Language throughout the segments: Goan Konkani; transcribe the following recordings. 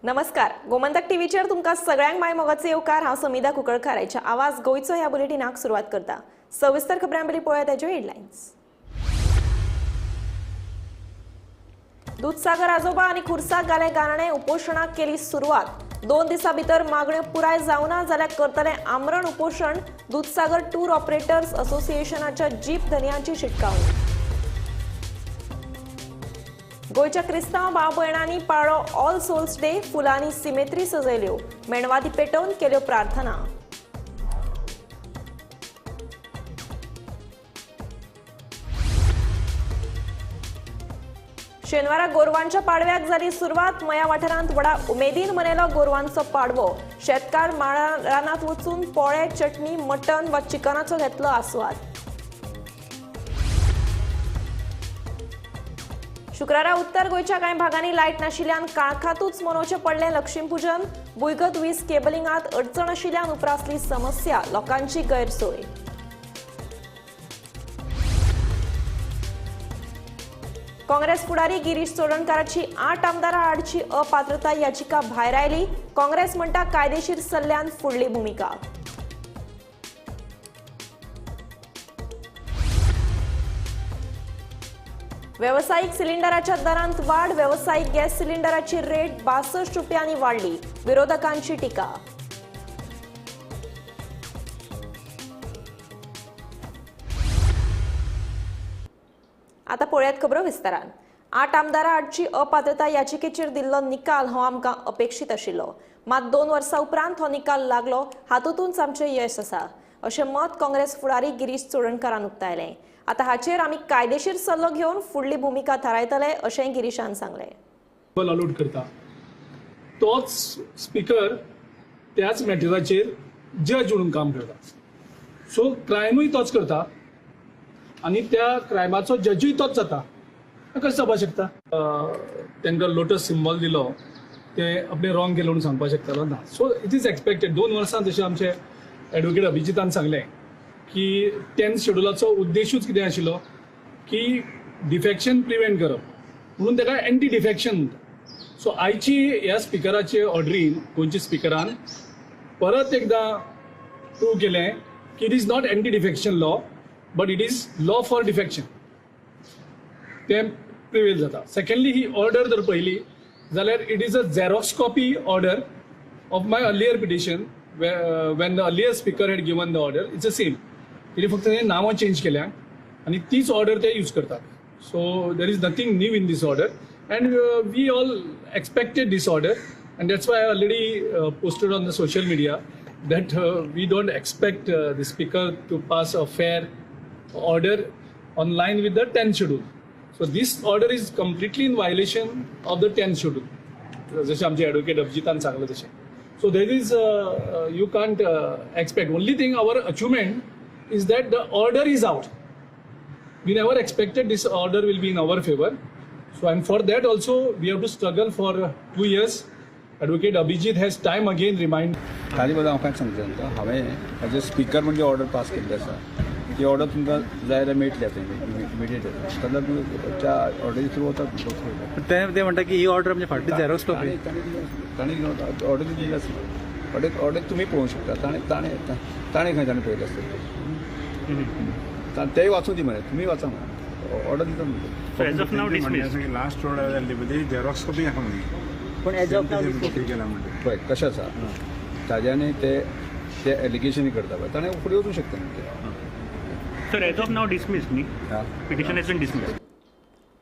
नमस्कार, गोमंतक टीव्हीचेर तुमकां सगळ्यांक my मोगाचो येवकार. हांव समिधा कुंकळकार. आयच्या आवाज गोंयचो ह्या बुलेटिनाक सुरवात करता. सविस्तर खबरां पयलीं पळोवया ताच्यो हेडलायन्स. दुदसागर आजोबा आनी खुर्साक घाले गाराणे उपोशणाक केली सुरवात. 2 दिसां भितर मागण्यो पुराय जावना जाल्यार करतले आमरण उपोशण. दुदसागर टूर ऑपरेटर्स असोसिएशनाच्या जीप धनयांची शिटकावणी. गोंयच्या क्रिस्तांव भाव भयणांनी पाळ्ळो ऑल सोल्स डे. फुलांनी सिमेत्री सजयल्यो, मेणवाती पेटोवन केल्यो प्रार्थना. शेनवारा गोरवांच्या पाडव्याक जाली सुरवात. मया वाठारांत व्हडा उमेदीन मनयलो गोरवांचो पाडवो. शेतकार माळा रानांत वचून पोळे, चटणी, मटन वा चिकनाचो घेतलो आस्वाद. शुक्रारा उत्तर गोंयच्या कांय भागांनी लायट नाशिल्ल्यान काळखांतूच मनोवचें पडलें लक्ष्मीपूजन. भुंयगत वीज केबलिंगांत अडचण आशिल्ल्यान उप्रासली समस्या, लोकांची गैरसोय. काँग्रेस फुडारी गिरीश चोडणकाराची 8 आमदारां आडची अपात्रता याचिका भायर आयली. काँग्रेस म्हणटा कायदेशीर सल्ल्यान फुडली भुमिका. वेवसायीक सिलिंडराच्या दरांत वाड. वेवसायीक गॅस सिलिंडराची रेट 62 रुपयांनी वाडली. विरोधकांची टीका. आता पळयात खबरो विस्तारान. 8 आमदारां आडची अपात्रता याचिकेचेर दिल्लो निकाल हो आमकां अपेक्षीत आशिल्लो. मात 2 वर्सां उपरांत हो निकाल लागलो, हातूंतच आमचें यश आसा अशें मत काँग्रेस फुडारी गिरीश चोडणकारान उक्तायलें. आतां हाचेर आमी कायदेशीर सल्लो घेवन फुडली भुमिका थारायतले अशेंय गिरीशान सांगलें. अलोट करता तोच स्पीकर त्याच मॅटराचेर जज म्हणून काम करता. सो क्रायमूय तोच करता आनी त्या क्रायमाचो जजूय तोच जाता. कशें जावपाक शकता? तांकां लोटस सिंबॉल दिलो ते आपणे रॉंग केलें म्हणून सांगपाक शकतालो ना. So it is expected. 2 वर्सां जशें आमचे एडवोकेट अभिजितान सांगलें की 10th शेड्युलाचो उद्देशूच कितें आशिल्लो की डिफेक्शन प्रिवेंट करप, म्हणून ताका एंटी डिफेक्शन म्हणटा. सो आयची ह्या स्पिकराचे ऑर्डरीन गोंयच्या स्पिकरान परत एकदां प्रूव केलें की it is not anti defection law but it is law for defection. तें प्रिवेल जाता. सेकंडली ही ऑर्डर जर पळयली जाल्यार it is a xerox copy order of my earlier petition when the earlier speaker had given the order. It's a same. तिने फक्त ते नांवां चेंज केल्या आनी तीच ऑर्डर ते यूज करतात. So there is nothing new in this order and we all expected this order and that's why I already posted on the social media that we don't expect the speaker to pass a fair order on line with the 10th schedule. So this order is completely in violation of the 10th schedule. जशें आमचे एडवोकेट अभिजितान सांगलें तशें. So there is you can't expect. Only thing our achievement is that the order is out. We never expected this order will be in our favor. So and for that also we have to struggle for 2 years. Advocate Abhijit has time again remind. ताजे बद्दल हांव कांय सांगता. हांवें एज अ स्पीकर म्हणजे ऑर्डर पास केल्ली आसा. ती ऑर्डर तुमकां जाय जाल्यार मेळटली आतां इमिडिएट जाल्यार त्या ऑर्डरी थ्रू वतात. ते म्हणटा की ही ऑर्डर म्हणजे फाटली झेरॉक्स कॉपी. ताणें ऑर्डर दिल्ली आसली. ऑर्डर तुमी पळोवंक शकता. ताणें ताणें ताणें खंय ताणें पळयलें आसतलें. तेय वाचूं दी मरे, तुमी वाचा मरे, ऑर्डर दिता म्हणटा. लास्ट ऑर्डर जाल्ली पळय ती झेरॉक्स कॉपी आहा म्हणून. पूण एज ऑफ नाव केला म्हणटा पळय कशें आसा ताज्यानी ते ते एलिगेशन करता पळय ताणें फुडें वचूंक शकता. Sir, as of now dismissed न्ही, पिटिशन हॅज बीन डिसमिस्ड.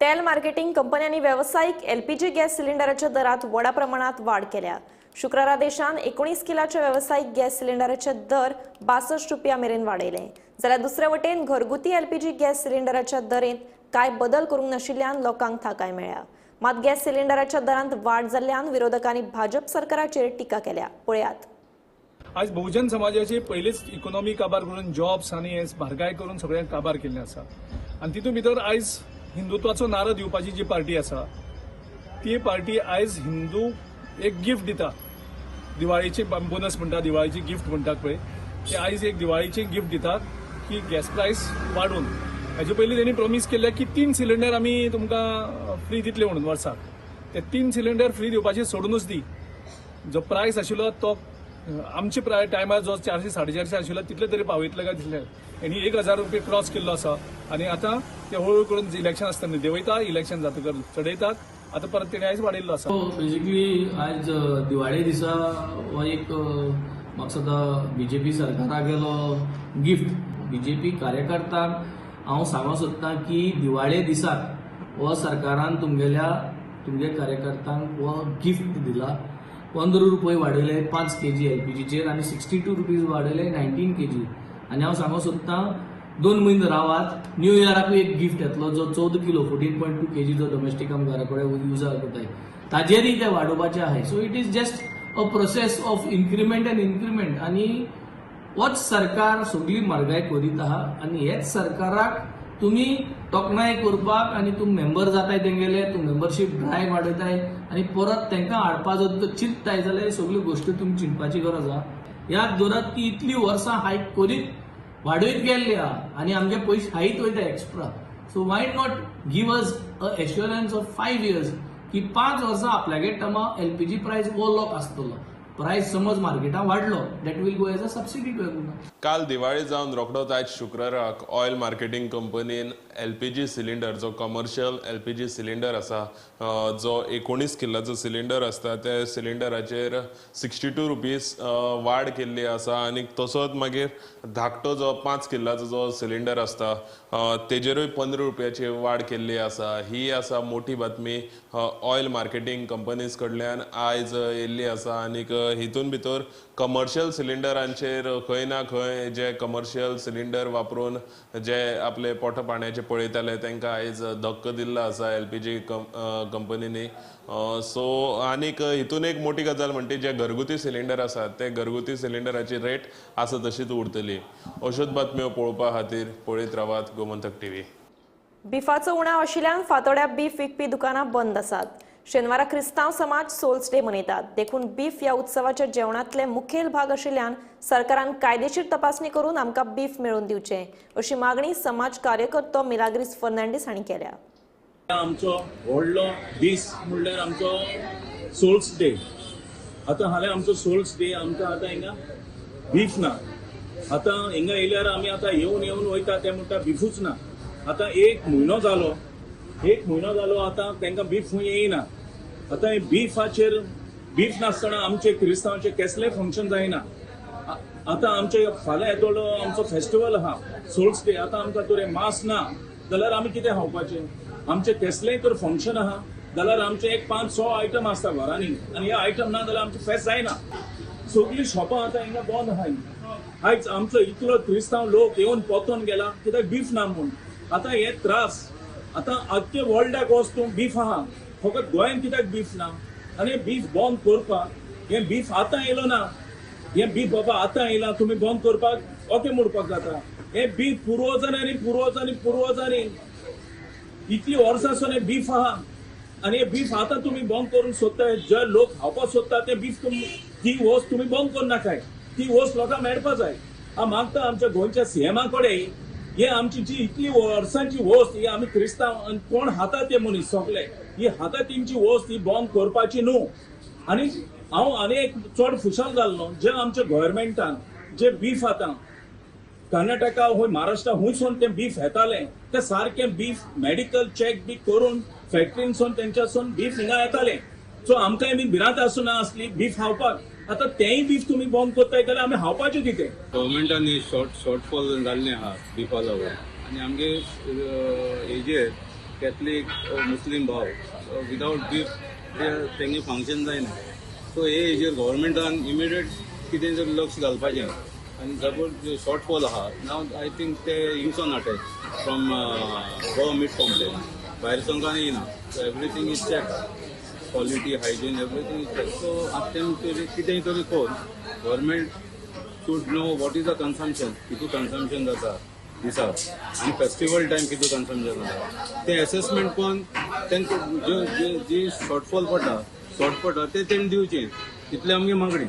तेल मार्केटिंग कंपन्यांनी वेवसायीक एलपीजी गॅस सिलिंडराच्या दरात व्हडा प्रमाणात वाड केल्या. शुक्रारा देशान 19 किलाच्या वेवसायीक गॅस सिलिंडराचे दर 62 रुपया मेरेन वाडयले. जाल्यार दुसरे वटेन घरगुती एलपीजी गॅस सिलिंडराच्या दरेंत कांय बदल करूंक नाशिल्ल्यान लोकांक थाकाय मेळ्ळ्या. मात गॅस सिलिंडराच्या दरांत वाड जाल्ल्यान विरोधकांनी भाजप सरकाराचेर टिका केल्या. पळयात. आज बहुजन समाजाची पयलीच इकोनॉमी काबार करून जॉब्स आनी हे म्हारगाय करून सगळ्यांक काबार केल्लें आसा. आनी तितून भितर आयज हिंदुत्वाचो नारो दिवपाची जी पार्टी आसा ती पार्टी आयज हिंदू एक गिफ्ट दिता. दिवाळीची बोनस म्हणटा, दिवाळीची गिफ्ट म्हणटात पळय, ते आयज एक दिवाळीची गिफ्ट दितात की गॅस प्रायस वाडून. हाजे पयलीं तेणी प्रोमीस केल्लें की 3 सिलिंडर आमी तुमकां फ्री दितले म्हणून वर्साक. ते 3 सिलिंडर फ्री दिवपाचे सोडूनच दी. जो प्रायस आशिल्लो तो आमचे प्राय टायमार जो 400 450 आशिल्लो तितले तरी पावयतले काय दिसले. आनी 1000 रुपये क्रॉस केल्लो आसा आनी आतां ते हळूहळू करून इलेक्शन आसतना देंवयता, इलेक्शन जातकर चडयतात, आतां परत तेणी आयज वाडयल्लो आसा. बेजिकली आयज दिवाळे दिसा हो एक म्हाका दिसता बीजेपी सरकाराक गेलो गिफ्ट. बीजेपी कार्यकर्त्यांक हांव सांगूंक सोदतां की दिवाळे दिसाक हो सरकारान तुमगे कार्यकर्त्यांक हो गिफ्ट दिला. 15 रुपये वाडयले 5 kg एलपीजीचेर आनी 62 रुपीज वाडयले 19 kg. आनी हांव सांगूंक सोदतां 2 म्हयने रावात, न्यू इयराकूय एक गिफ्ट येतलो जो 14 किलो 14.2 kg जो डोमेस्टीक आम घरा कडेन यूज करताय ताजेरय ते वाडोवपाचे आहाय. So it is just a process of increment and increment. आनी होच सरकार सगळी म्हारगाय करीत आहा आनी हेच सरकाराक तुमी तोखणाय करपाक आनी तूं मेंबर जाताय तेंगेले, तूं मेंबरशीप ड्रायव्ह वाडयताय आनी परत तांकां हाडपा जर तुका चिंतताय जाल्यार सगळ्यो गोश्टी तुमी चिंतपाची गरज आहा. याद दवरात की इतली वर्सां हायक करीत वाडयत गेल्ली आहा आनी आमगे पयशे हायत वयता extra. So why not give us a assurance of 5 years की 5 वर्सां आपल्यागे टर्मा एलपीजी प्रायस वो लॉक आसतलो, प्रायस समज मार्केटान वाडलो that will go as a subsidy to everyone. काल दिवाळी जावन रोखडोच आयज शुक्राराक ऑयल मार्केटिंग कंपनीन एलपीजी सिलिंडर जो कमर्शियल एलपीजी सिलिंडर आसा, जो 19 किल्लाचो सिलिंडर आसता, त्या सिलिंडराचेर 62 रुपीज वाड केल्ली आसा. आनी तसोच मागीर धाकटो जो 5 किल्लाचो जो सिलिंडर आसता तेजेरूय 15 रुपयाची वाड केल्ली आसा. ही आसा मोठी बातमी ऑयल मार्केटिंग कंपनीज कडल्यान आयज येयल्ली आसा. आनीक हितून भितर कमर्शियल सिलिंडरांचेर खंय ना खंय जे कमर्शियल सिलिंडर वापरून जे आपले पोटा पाण्याचे पळयताले तांकां आयज धक्को दिल्लो आसा एलपीजी कंपनींनी. सो आनीक हितून एक मोठी गजाल म्हणटी जे घरगुती सिलिंडर आसात ते घरगुती सिलिंडराची रेट आसा तशीच उरतली. अश्योच बातम्यो पळोवपा खातीर पळयत रावात गोमंतक टीव्ही. बिफाचो उणाव आशिल्ल्यान फातोड्या बीफ विकपी दुकानां बंद आसात. शेनवारा क्रिस्तांव समाज सोल्स डे मनयतात, देखून बीफ ह्या उत्सवाच्या जेवणांतले मुखेल भाग आशिल्ल्यान सरकारान कायदेशीर तपासणी करून आमकां बीफ मेळोवन दिवचें अशी मागणी समाज कार्यकर्तो मिलाग्रीस फर्नांडीस हांणी केल्या. आमचो व्हडलो दीस म्हणल्यार आमचो सोल्स डे. आतां हाल्यार आमचो सोल्स डे, आमकां आतां हिंगा बीफ ना. आतां हिंगा येयल्यार आमी आतां येवन येवन वयता ते म्हणटा बिफूच ना. आतां 1 म्हयनो जालो, 1 म्हयनो जालो आतां तांकां बीफ खंय येयना. आतां हे बिफाचेर बीफ नासतना आमचे क्रिस्तांवाचे कसलें फंक्शन जायना. आतां आमचे फाल्यां येतलो आमचो फेस्टिवल आहा सोल्स डे, आतां आमकां तर मांस ना जाल्यार आमी कितें खावपाचें? आमचें कसलेंय तर फंक्शन आहा जाल्यार आमचें एक 5-6 आयटम आसता घरांनी आनी हे आयटम ना जाल्यार आमचें फेस्त जायना. सगळीं शॉपां आतां हिंगा बंद आहाय. आयज आमचो इतलो क्रिस्तांव लोक येवन पोतोन गेला कित्याक बीफ ना म्हूण. आतां हे त्रास आतां आख्खे वर्ल्डाक वच तूं बीफ आहा, फकत गोंयांत कित्याक बीफ ना? आनी बीफ बंद करपाक हें बीफ आतां येयलो ना, हें बीफ बाबा आतां येयला तुमी बंद करपाक ओके म्हणपाक जाता. हें बीफ पुर्वजांनी आनी पुर्वजांनी पुर्वजांनी इतली वर्सां सावन हें बीफ आहा आनी हें बीफ आतां तुमी बंद करूंक सोदता. जे लोक खावपाक सोदता ते बीफ ती वस्त तुमी बंद करूं नाकाय, ती वस्त लोकांक मेळपा जाय. हांव मागता आमच्या गोंयच्या सीएमा कडेन हे आमची जी इतली वर्सांची वस्त ही आमी क्रिस्तांव आनी कोण खाता ते मनीस सगळे ही खाता तेंची वस्त ही बंद करपाची न्हू. आनी हांव आनी एक चड खुशाल जाल्लो जे आमच्या गव्हर्मेंटान जे बीफ आतां कर्नाटका हूंय महाराष्ट्रा हुंयसून तें बीफ येतालें ते सारकें बीफ मेडिकल चॅक बी करून फॅक्टरीनसून तेंच्यासून बीफ हिंगा येतालें. सो आमकांय बी भिरांत आसूं ना आसली बीफ खावपाक. आतां तेंय बीफ तुमी बंद करताय जाल्यार आमी खावपाचें कितें? गव्हर्मेंटान शॉर्टफॉल जाल्लें आहा बिफा लागून आनी आमगे हेजेर कॅथलीक मुस्लीम भाव विदावट बीफ तेंगे फंक्शन जायना. सो हे हेजेर गव्हर्मेंटान इमिडिएट कितें तरी लक्ष घालपाचें आनी सपोज शॉर्टफॉल आहा नाव I think ते हिंगसोन हाडटाय फ्रॉम गोवा मीट कॉम्प्लेक्स, भायर सावन येयना. So everything is check, quality, hygiene, everything is check. So आतां तेमी कितेंय तरी करून government should know what is the consumption, कितू कन्सम्पशन जाता दिसा आनी फेस्टिवल टायम कितू कन्सम्पशन जाता तें एसेसमेंट करून तांकां जी शॉर्टफॉल पडटा शॉर्ट पडटा तें तेणी दिवचें, तितलें आमगे मागणी.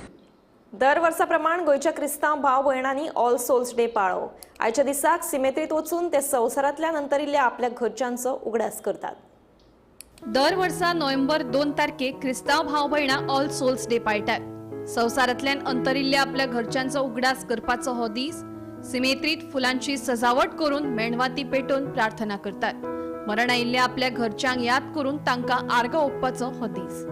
दर वर्सा प्रमाण गोंयच्या क्रिस्तांव भाव भयणांनी ऑल सोल्स डे पाळो. आयच्या दिसाक सिमेत्रीत वचून ते संवसारांतल्यान अंतरिल्ल्या आपल्या घरच्यांचो उगडास करतात. दर वर्सा नोव्हेंबर 2 तारखेक क्रिस्तांव भाव भयणां ऑल सोल्स डे पाळटात. संवसारांतल्यान अंतरिल्ल्या आपल्या घरच्यांचो उगडास करपाचो हो दीस. सिमेत्रीत फुलांची सजावट करून मेणवाती पेटोवन प्रार्थना करतात. मरण आयिल्ल्या आपल्या घरच्यांक याद करून तांकां आर्गां ओंपपाचो हो दीस.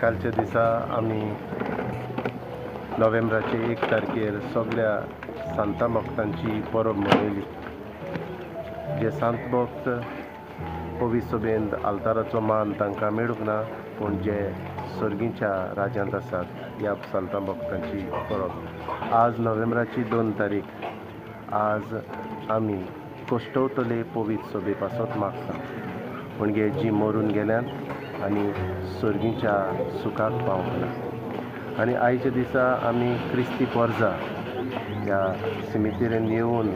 कालच्या दिसा आमी नोव्हेंबराचे 1 तारखेर सगळ्या सांता भक्तांची परब मनयली. जे सांत भक्त पवित्र सभेंत आल्ताराचो मान तांकां मेळूंक ना, पूण जे सर्गीच्या राज्यांत आसात ह्या सांता भक्तांची परब. आज नोव्हेंबराची 2 तारीख. आज आमी कश्टवतले पवित्र सभे पासत मागता, म्हणजे जी मरून गेल्यात आनी सर्गीच्या सुखाक पावंक ना. आनी आयच्या दिसा आमी क्रिस्ती पोरजा ह्या सिमितेरीन येवन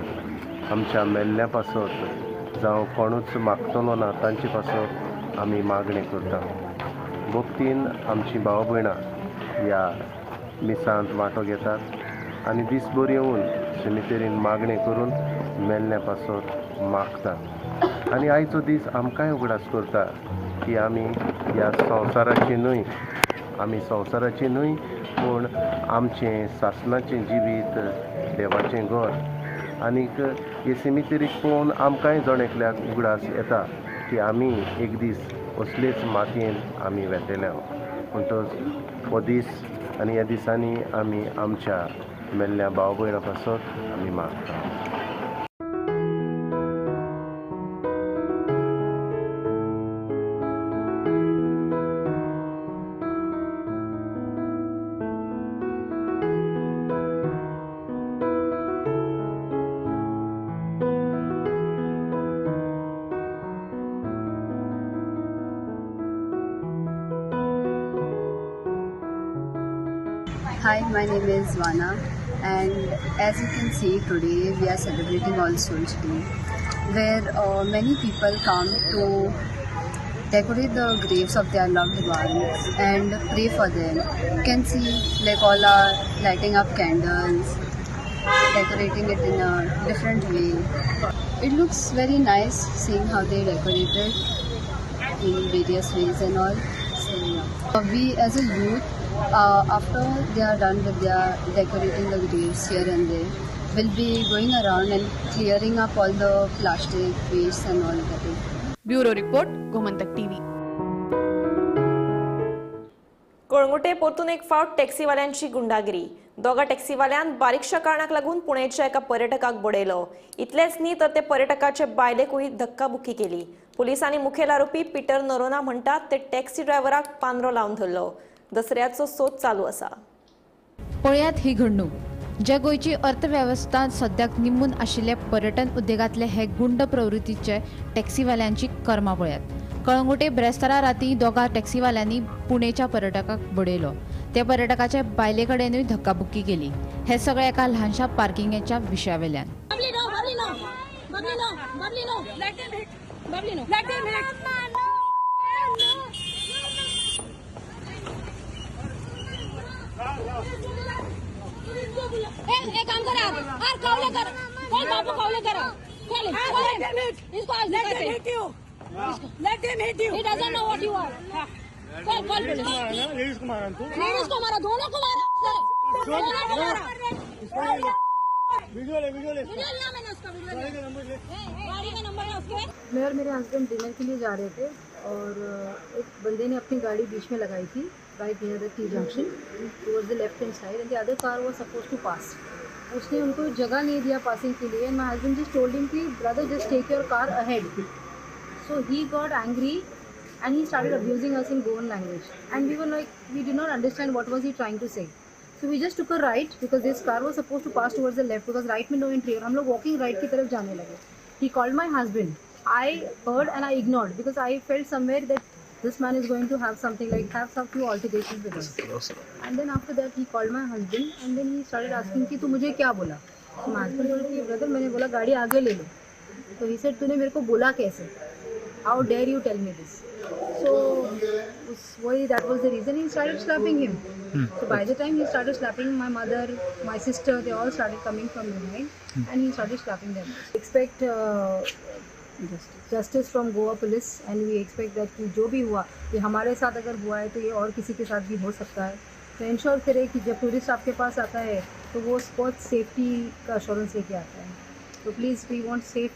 आमच्या मेल्ल्या पासत जावं कोणूच मागतलो ना तांचे पासत आमी मागणें करता. भक्तीन आमची भाव भयणां ह्या मिसांत वांटो घेतात आनी दीसभर येवन सिमितेरीन मागणें करून मेल्ल्या पासत मागतात. आनी आयचो दीस आमकांय उगडास करता की आमी ह्या संवसाराची न्हय, आमी संवसाराची न्हय, पूण आमचें सासणाचें जिवीत देवाचें घर. आनीक हे सिमितेरीक पळोवन आमकांय जण एकल्याक उगडास येता की आमी एक दीस असलेच मातयेन आमी वेतले. म्हणटच हो दीस आनी ह्या दिसांनी आमी आमच्या मेल्ल्या भाव भयणां पासत आमी मागता. Hi, my name is Vana, and as you can see today we are celebrating All Souls Day, where many people come to decorate the graves of their loved ones and pray for them. You can see like all are lighting up candles, decorating it in a different way. It looks very nice seeing how they decorate it in various ways and all. So yeah. We as a youth, after they are done with their decorating the graves here and there, we'll be going around and clearing up all the plastic waste and all that. Bureau report, Gomantak TV. Calangute परतून एक फावट टॅक्सीवाल्यांची गुंडागिरी. दोगा टॅक्सीवाल्यान बारीकशा कारणाक लागून पुणेच्या एका पर्यटकाक बडयलो. इतलेंच न्ही तर ते पर्यटकाचे बायलेकूय धक्काबुक्की केली. पुलिसांनी मुखेल आरोपी पीटर नरोना म्हणटात ते टॅक्सी ड्रायव्हराक पांदरो लावन धरलो. दसऱ्याचो सोद चालू आसा. पळयात ही घडणूक. जे गोंयची अर्थवेवस्था सद्याक निंबून आशिल्ले पर्यटन उद्देगांतले हे गुंड प्रवृत्तीचे टॅक्सीवाल्यांची कर्मां पळयात. कळंगुटे ब्रेस्तारा राती दोगा टॅक्सीवाल्यांनी पुणेच्या पर्यटकाक बडयलो. त्या पर्यटकाचे बायले कडेनूय धक्काबुक्की केली. हे सगळे एका ल्हानशा पार्किंगेच्या विशयावेल्यान. एक काम करा और कावले कर, कॉल बापू कावले करा, call इसको आज let him hit you, let him hit you, he doesn't know what you are. Call call ladies को मारा, लेडीज को मारा, दोनों को मारा, दोनों को मारा. वीडियो ले, वीडियो ले, वीडियो लिया मैंने उसका, वीडियो लिया, गाड़ी का नंबर है उसके. मैं और मेरे हस्बैंड डिनर के लिए जा रहे थे और एक बंदे ने अपनी गाड़ी बीच में लगाई थी, right near the T junction towards the left hand side, and the other car was supposed to pass. उसने उनको जगह नहीं दिया पासिंग के लिए. And my husband just told him कि brother just take your car ahead. So he got angry and he started abusing us in Goan language. And we were like, we did not understand what was he trying to say. So we just took a right because this car was supposed to pass towards the left because right में no entry और हम लोग walking right की तरफ जाने लगे. He called my husband. I heard and I ignored because I felt somewhere that this man is going to have something like have some few altercations with us. And then after that he called my husband and then he started asking कि तू मुझे क्या बोला. So my husband told कि brother मैंने बोला गाड़ी आगे ले लो. तो he said तूने मेरे को बोला कैसे? How dare you tell me this? So वही that was the reason he started slapping him. So by the time he started slapping my mother, my sister, they all started coming from behind and he started slapping them. Expect justice from Goa police and we expect that कि जो भी हुआ ये हमारे साथ अगर हुआ है तो ये और किसी के साथ भी हो सकता है. तो इंश्योर करें कि जब टूरिस्ट आपके पास आता है तो वो बहुत सेफ्टी का अश्योरेंस लेके आता है. तो please we want safe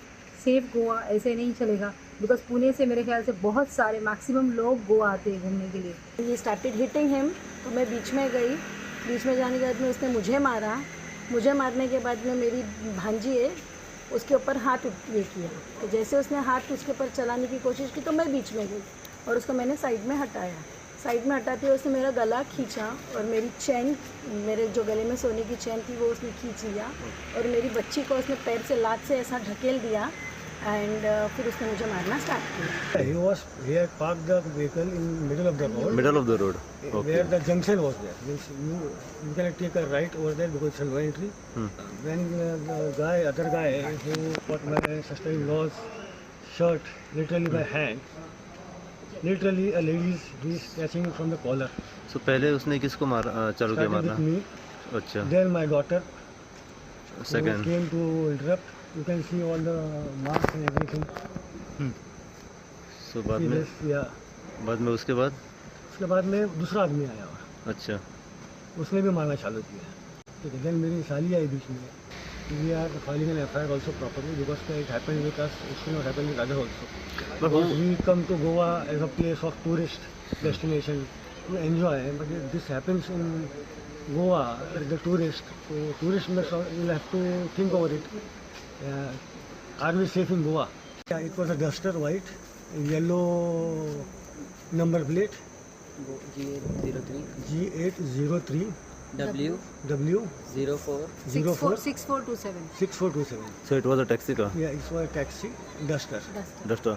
Goa. ऐसे नहीं चलेगा because Pune से मेरे ख्याल से बहुत सारे मैक्सिमम लोग गोवा आते हैं घूमने के लिए. He started hitting him, तो मैं बीच में गई. बीच में जाने के बाद में उसने मुझे मारा. मुझे मारने के बाद में मेरी भांजी है उसके ऊपर हाथ ये किया. तो जैसे उसने हाथ उसके ऊपर चलाने की कोशिश की तो मैं बीच में गई और उसको मैंने साइड में हटाया. साइड में हटाते हुए उसने मेरा गला खींचा और मेरी चैन, मेरे जो गले में सोने की चैन थी वो उसने खींच लिया और मेरी बच्ची को उसने पैर से लात से ऐसा ढकेल दिया एंड फिर उसने मुझे मारना स्टार्ट किया. He had parked the vehicle in middle of the road. Middle of the road. Okay. Where the junction was there. Means you cannot take a right over there because it's a no entry. When the other guy who got my sister-in-law's shirt literally by hand, literally a lady is catching from the collar. So पहले उसने किसको मारा? चालू किया मारना? Started with me. अच्छा. Then my daughter. Second. Who came to interrupt. You can see all the marks and everything. So बाद में, yeah. बाद में उसके बाद? उसके बाद में दूसरा आदमी आया और. अच्छा. उसने भी मारना चालू किया. ठीक है. Then मेरी साली आई बीच में. We are filing an FIR also properly because it happened with us, it should not happen with others also. But because we come to Goa as a place of tourist destination to enjoy, but if this happens in Goa, the tourist, so tourist will have to think over it. Are we safe in Goa? Yeah, it was a Duster white, yellow number plate. G803. G803. W W 04 04 6427. 6427. So it was a taxi car. Yeah, it was a taxi Duster. Duster.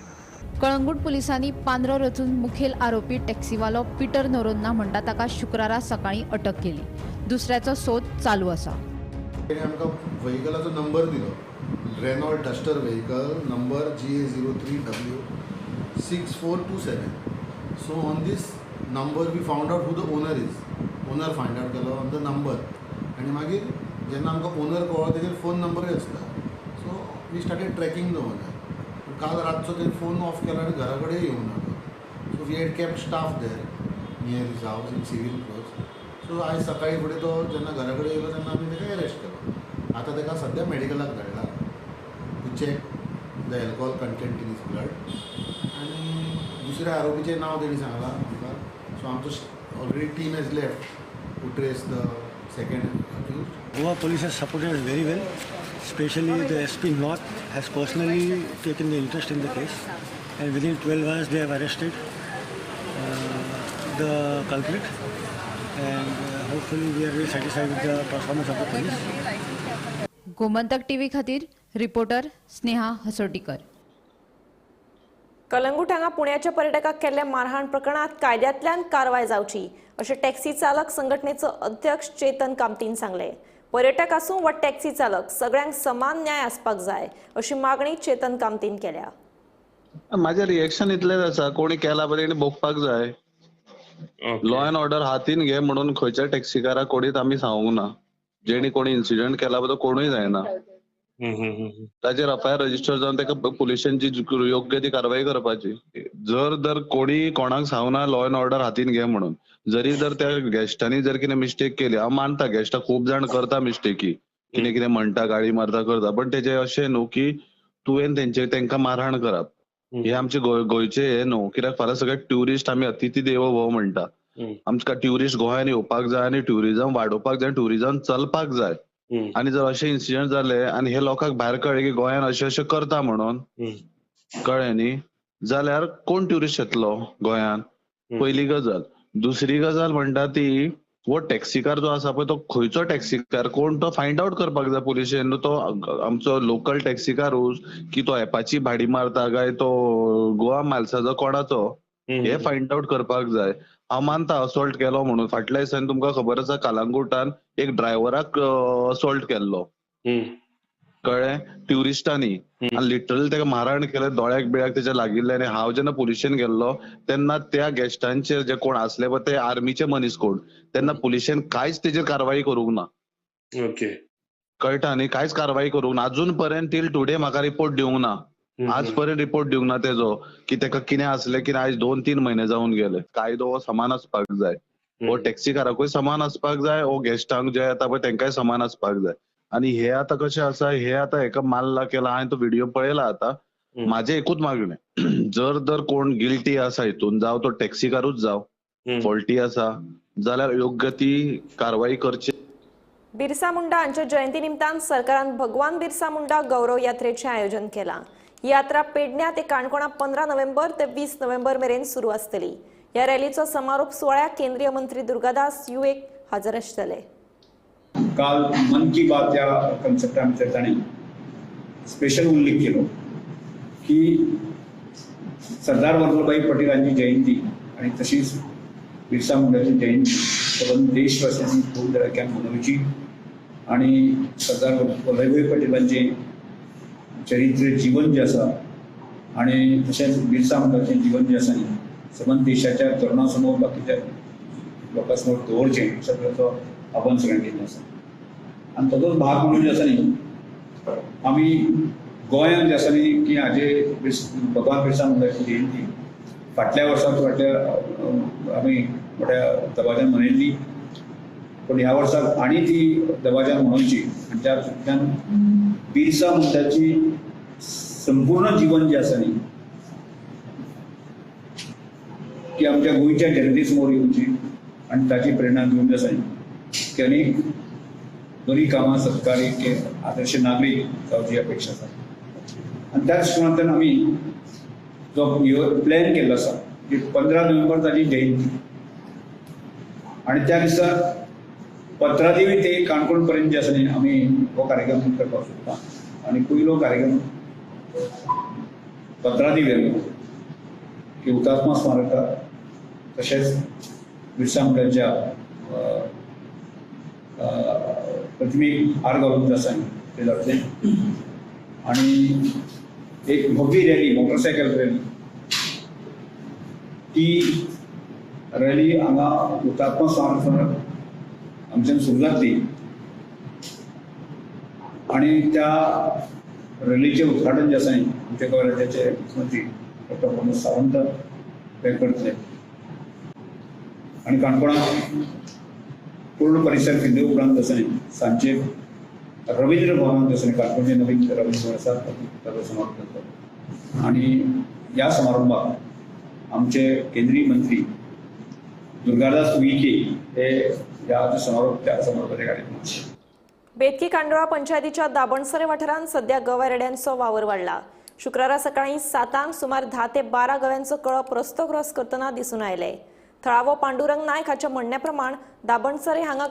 Calangute पोलिसांनी पांद्रो रचून मुखेल आरोपी टॅक्सीवालो पीटर नोरोन्हा म्हणटा ताका शुक्रारा सकाळीं अटक केली. दुसऱ्याचो सोद चालू आसा. तेणे आमकां व्हेकलाचो नंबर दिलो. Renault Duster vehicle number GA03W 6427. So on this number we found out who the owner is. Owner find out केलो ऑन the number आनी मागीर जेन्ना आमकां ओनर कळ्ळो तेजेर फोन नंबरूय आसता. So we started tracking the owner. काल रातचो तेणें फोन ऑफ केलो आनी घरा कडेन येवंक ना. So we had kept staff there near his house in civil clothes. So आयज सकाळीं फुडें तो जेन्ना घरा कडेन येयलो तेन्ना आमी तेका एरेस्ट केलो. आतां तेका सद्या मेडिकलाक धाडला to check the alcohol content in his blood. आनी दुसऱ्या आरोपीचें नांव तेणी सांगलां आमकां. सो आमचो already team has left to trace the second accused. Goa police has supported us very well. Especially the SP North has personally taken the interest in the case, and within 12 hours they have arrested the culprit, and hopefully we are very satisfied with the performance of the police. Gomantak TV खातीर रिपोर्टर स्नेहा हसोटीकर. कलंगूट हांगा पुण्याच्या पर्यटकाक केल्ल्या मारहाण प्रकरणात कायद्यांतल्यान कारवाय जावची अशें टॅक्सी चालक संघटनेचो अध्यक्ष चेतन कामतीन सांगलें. पर्यटक आसूं वा टॅक्सी चालक सगळ्यांक समान न्याय आसपाक जाय अशी मागणी चेतन कामतीन केल्या. माझे रिएक्शन इतलेच आसा, कोणी केला पळय तेणी भोगपाक जाय. लॉ एंड ऑर्डर हातीन घे म्हणून खंयच्या टॅक्सीकाराक कोणीच आमी सांगूंक ना. जेणी कोणी इन्सिडंट केला पळय तो कोणूय जायना, ताचेर एफआयआर रजिस्टर जावन ताका पुलिशेन जी योग्य ती कारवाई करपाची. जर जर कोणी कोणाक सांगना लॉ एंड ऑर्डर हातीन घे म्हणून, जरी जर त्या गेस्टांनी जर कितें मिस्टेक केली, हांव मानता गेस्टां खूब जाण करता मिस्टेकी, कितें कितें म्हणटा, गाळी मारता करता, पण तेजें अशें न्हू की तुवें तेंचे तेंकां मारहाण करप हे आमचे गोंयचे हे न्हू. कित्याक फाल्यां सगळे ट्युरिस्ट आमी अतिथी देवो भव म्हणटा, आमकां ट्युरिस्ट गोंयान येवपाक जाय आनी ट्युरिजम वाडोवपाक जाय, ट्युरिजम चलपाक जाय. आनी जर अशे इन्सिडंट जाले आनी हे लोकांक भायर कळ्ळे की गोंयान अशें अशें करता म्हणून, कळ्ळें न्ही, जाल्यार कोण ट्युरिस्ट येतलो गोंयान? पयली गजाल. दुसरी गजाल म्हणटा ती हो टॅक्सीकार जो आसा पळय तो खंयचो टॅक्सीकार कोण तो फायंड आवट करपाक जाय पुलिशेन. तो आमचो लोकल टॅक्सीकारूच की तो एपाची भाडी मारता काय तो गोवा मायल्साचो कोणाचो, हे फायंड आवट करपाक जाय. हांव मानता असॉल्ट केलो म्हणून, फाटल्या दिसांनी तुमकां खबर आसा कालांगुटान एक ड्रायव्हराक असॉल्ट केल्लो, कळ्ळें, ट्युरिस्टांनी, आनी लिटरली ताका मारहाण केलें, दोळ्याक बिळ्याक तेच्या लागिल्लें. आनी हांव जेन्ना पुलिशेन गेल्लो तेन्ना त्या गेस्टांचेर जे कोण आसले पळय ते आर्मीचे मनीस कोण, तेन्ना पुलिशेन कांयच तेजेर कारवाई करूंक ना. ओके, कळटा न्ही, कांयच कारवाई करूंक ना अजून पर्यंत. टील टुडे म्हाका रिपोर्ट दिवंक ना, आज पर्यंत रिपोर्ट दिवंक ना तेजो की ताका कितें आसलें कितें. आयज 2-3 म्हयने जावन गेले. कायदो हो समान आसपाक जाय, हो टॅक्सीकाराकूय समान आसपाक जाय, हो गेस्टांक जे येता पळय तेंकांय समान आसपाक जाय. आनी हे आतां कशें आसा, हे आतां हेका मारला केला, हांवें तो व्हिडिओ पळयला. आतां म्हाजें एकूच मागणें, जर जर कोण गिल्टी आसा हितून, जावं तो टॅक्सीकारूच जावं, फॉल्टी आसा जाल्यार योग्य ती कारवाई करची. बिरसा मुंडा हांच्या जयंती निमतान सरकारान भगवान बिरसा मुंडा गौरव यात्रेचें आयोजन केलां. ही यात्रा पेडण्या ते काणकोणा 15 नोव्हेंबर ते 20 नोव्हेंबर मेरेन सुरू आसतली. ह्या रॅलीचो समारोप सुवाळ्याक केंद्रीय मंत्री दुर्गादास युएक हजर आसतले. काल मन की बात ह्या कन्सेप्टा भितर ताणें स्पेशल उल्लेख केलो की सरदार वल्लभभाई पटेल हांची जयंती आनी तशीच बिरसा मुंडाची जयंती सबंद देशवासियांनी खूब धडाक्यान मनोवची आनी सरदार वल्लभभाई पटेलांचें चरित्र जीवन जें आसा आनी तशेंच बिरसा मुंडाचें जीवन जें आसा न्ही सबंद देशाच्या तरुणा समोर बाकीच्या लोकां समोर दवरचें अशा तरेचो आव्हान सगळ्यांक दिल्लें आसा. आनी ताचोच भाग म्हणून जे आसा न्ही आमी गोंयांत जे आसा न्ही की हाजे भगवान बिरसा मुंडाची जयंती फाटल्या वर्साक फाटल्या आमी मोठ्या दबाज्यान मनयल्ली, पूण ह्या वर्साक आनी ती दबाज्यान मनोवची आनी त्या तूंतल्यान बिरसा मुंडाची संपूर्ण जीवन जें आसा न्ही ती आमच्या गोंयच्या जनते समोर येवची आनी ताची प्रेरणा घेवन जे आसा न्ही की अनेक बरी कामां सत्कारी आदर्श नागरीक जावची अपेक्षा आसा. आनी त्या दृश्टिकोनांतल्यान आमी जो प्लॅन केल्लो आसा की 15 नोव्हेंबर ताची जयंती आनी त्या दिसा पत्रादेवी ते काणकोण पर्यंत जे आसा न्ही आमी हो कार्यक्रम करपाक सोदता. आनी पयलो कार्यक्रम पत्रादेवी की हुतात्मा स्मारकाक तशेंच बिरसा मुंडाच्या प्रतिमेक हार घालून आसा ते जातलें आनी एक भव्य रॅली, मोटरसायकल रॅली, ती रॅली हांगा हुतात्मा स्मारक हांगच्यान सुरू जातली आनी त्या रॅलीचें उद्घाटन जें आसा न्ही आमच्या गोंय राज्याचे मुख्यमंत्री डॉक्टर प्रमोद सावंत हे करतले. आनी काणकोणांत पूर्ण परिसर फिरले उपरांत आसा न्ही सांजचे रवींद्र भवनांत आसा न्ही काणकोणचें नवीन रवींद्र भवन आसा ताचो समारोप जातलो. आनी ह्या समारंभाक आमचे केंद्रीय मंत्री दुर्गादास उईके हे ह्या समारोप त्या समारोपाच्या कार्यक्रमात. बेतकी कांडोळा पंचायतीच्या दाबणसरे वाठारांत सध्या गव्या रेड्यांचो वावर वाडला. शुक्रारा सकाळी 7 सुमार 10 ते 12 गव्यांचो कळप रस्तो क्रॉस करतना दिसून आयले. थळावो पांडुरंग नायक हाच्या म्हणण्या प्रमाण दाबणसरे हांगा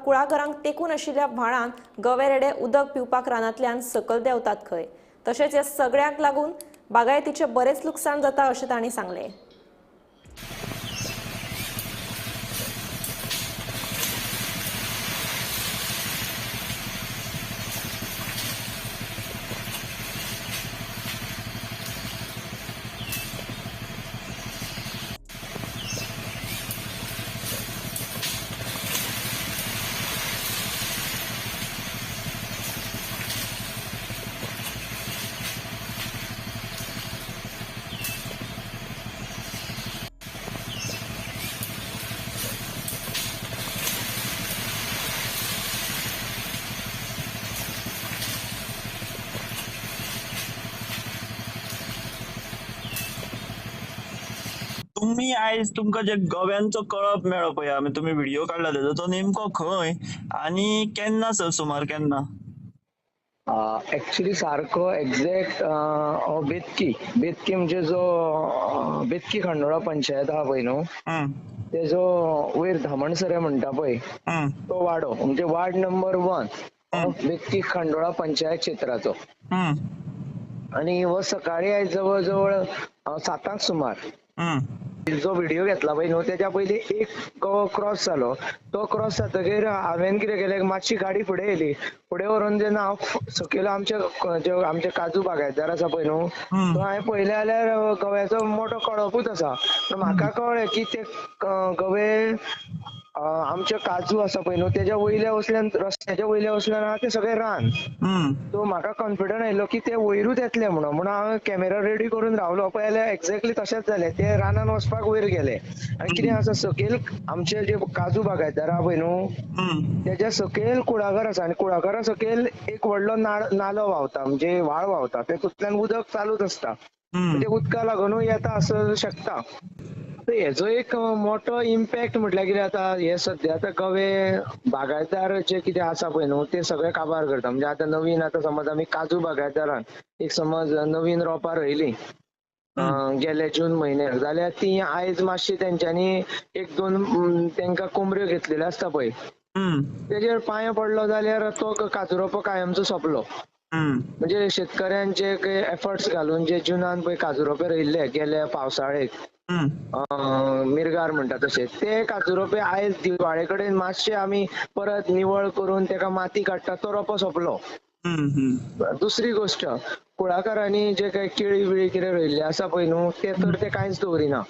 कुळागरांक तेकून आशिल्ल्या व्हाळांत गवे रेडे उदक पिवपाक रानांतल्यान सकल देंवतात खंय. तशेंच ह्या सगळ्यांक लागून बागायतीचें बरेंच लुकसाण जाता अशें तांणी सांगलें. तुमी आयज तुमकां जे गव्यांचो कळप मेळ्ळो पळय, आमी तुमी व्हिडिओ काडला तेजो, तो नेमको खंय आनी केन्ना सर, सुमार केन्ना? एक्चुली सारको एग्जॅक्ट हो बेतकी, बेतकी म्हणजे जो बेतकी खंडोळा पंचायत आहा पळय न्हू, तेजो वयर धामणसरे म्हणटा पळय तो वाडो, म्हणजे वार्ड नंबर 1 बेतकी खंडोळा पंचायत क्षेत्राचो. आणि हो सकाळी आयज जवळ जवळ 7 सुमार जो व्हिडिओ घेतला पळय न्हू, तेच्या पयलीं एक गवो क्रॉस जालो. तो क्रॉस जातकीर हांवें कितें केलें, मातशी गाडी फुडें येयली. फुडें व्हरून जेन्ना हांव सकयल आमचे जे आमचे काजू बागायतदार आसा पळय न्हू, तो हांवें पळयलें जाल्यार गव्याचो मोठो कळपूच आसा. म्हाका कळ्ळें की ते गवे आमचे काजू आसा पळय न्हू तेज्या वयल्या वसल्यान, रस्त्याच्या वयल्या वसल्यान आहा ते सगळे रान. सो म्हाका कॉन्फिडंट आयलो की ते वयरूच येतले म्हणून, म्हणून हांव कॅमेरा रेडी करून रावलो. पळय जाल्यार एक्झॅक्टली तशेंच जालें, ते रानान वचपाक वयर गेले. आनी कितें आसा, सकयल आमचे जे काजू बागायतदार आहा पळय न्हू तेज्या सकयल कुळागर आसा आनी कुळागरा सकयल एक व्हडलो नालो व्हांवता, म्हणजे व्हाळ व्हांवता, तेतूंतल्यान उदक चालूच आसता, म्हणजे उदका लागुनूय येता आसूं शकता. हेजो एक मोठो इम्पॅक्ट म्हटल्यार कितें, आतां हे सद्या आतां गवे बागायतदार जे कितें आसा पळय न्हू ते सगळे काबार करता. म्हणजे आतां नवीन, आतां समज आमी काजू बागायतदारान एक समज नवीन रोपां रोयलीं गेले जून म्हयन्याक, जाल्यार ती आयज मातशी तेंच्यांनी एक दोन तेंकां कोंबऱ्यो घेतलेल्यो आसता पळय, तेजेर पांय पडलो जाल्यार तो काजू रोपो कायमचो सोंपलो. म्हणजे शेतकऱ्यांचे एफर्ट्स घालून जे जुनान पळय काजू रोपे रोयिल्ले गेल्या पावसाळेक, मिरगार म्हणटा तशे, ते काजू रोपे आयज दिवाळे कडेन मातशे आमी परत निवळ करून तेका माती काडटा, तो रोपो सोंपलो. दुसरी गोश्ट, कुळागरांनी जे काही केळी बिळी कितें रोयिल्ले आसा पळय न्हू ते तर ते कांयच दवरिना.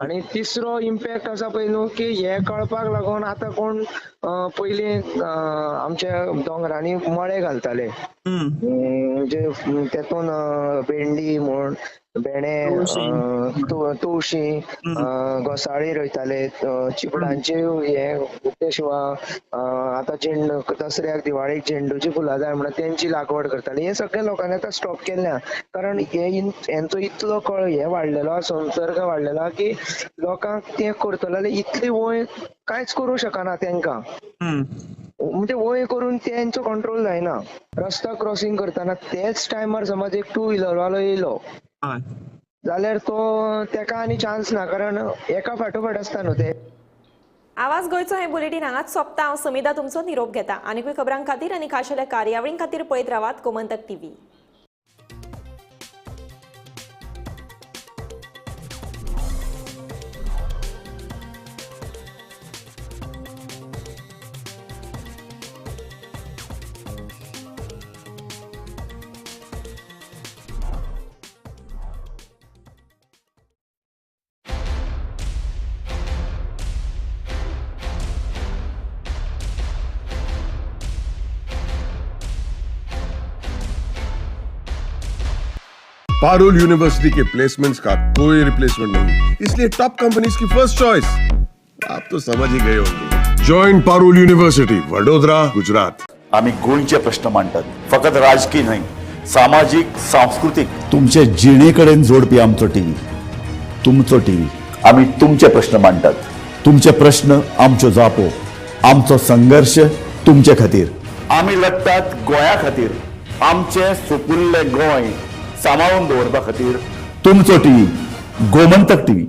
आणि तिसरो इम्पॅक्ट आसा पळय न्हू की हे कळपाक लागून आतां कोण पयलीं आमच्या दोंगरांनी मळे घालताले, म्हणजे तेतून भेंडी म्हूण, भेंडे, तुळशी, घोसाळी रोयताले, चिपडांचे हे ते शिवाय आतां झेंडू, दसऱ्याक दिवाळेक झेंडूची फुलां जाय म्हणून तेंची लागवड करताले. हे सगळे लोकांनी आतां स्टॉप केल्लें, कारण हे हेंचो इतलो कळ हे वाडलेलो, संसर्ग वाडलेलो की लोकांक ते करतले जाल्यार इतली वंय कांयच करूं शकना तेंकां, म्हणजे वंय करून तेंचो कंट्रोल जायना. रस्ता क्रॉसिंग करतना तेच टायमार समज एक टू व्हिलर वालो येयलो जाल्यार तो तेका आनी चान्स ना, कारण एका फाटोफाट आसता न्हू ते. आवाज गोंयचो हें बुलेटीन हांगाच सोंपता. हांव समिधा तुमचो निरोप घेता. आनीकूय खबरां खातीर आनी खाशेल्या कार्यावळीं खातीर पळयत रावात Gomantak TV. Parul university K placements का कोई रिप्लेसमेंट नहीं, इसलिए टॉप कंपनीज की फर्स्ट चॉइस। आप तो समझ ही गए होंगे। Join Parul university, Vadodara, Gujarat. आम्ही गोंयचे प्रश्न मांडटात, फकत राजकीय न्हय, सामाजीक, सांस्कृतीक, तुमचे जिणे कडेन जोडपी आमचो टीव्ही, तुमचो टीव्ही। आम्ही तुमचे प्रश्न मांडटात, तुमचे प्रश्न आमच्यो जापो, आमचो संघर्ष तुमचे खातीर। आमी लढटात गोंया खातीर, आमचें सुपुल्लें गोंय सांबाळून दवरपा खातीर। तुमचो टीव्ही, गोमंतक टीव्ही।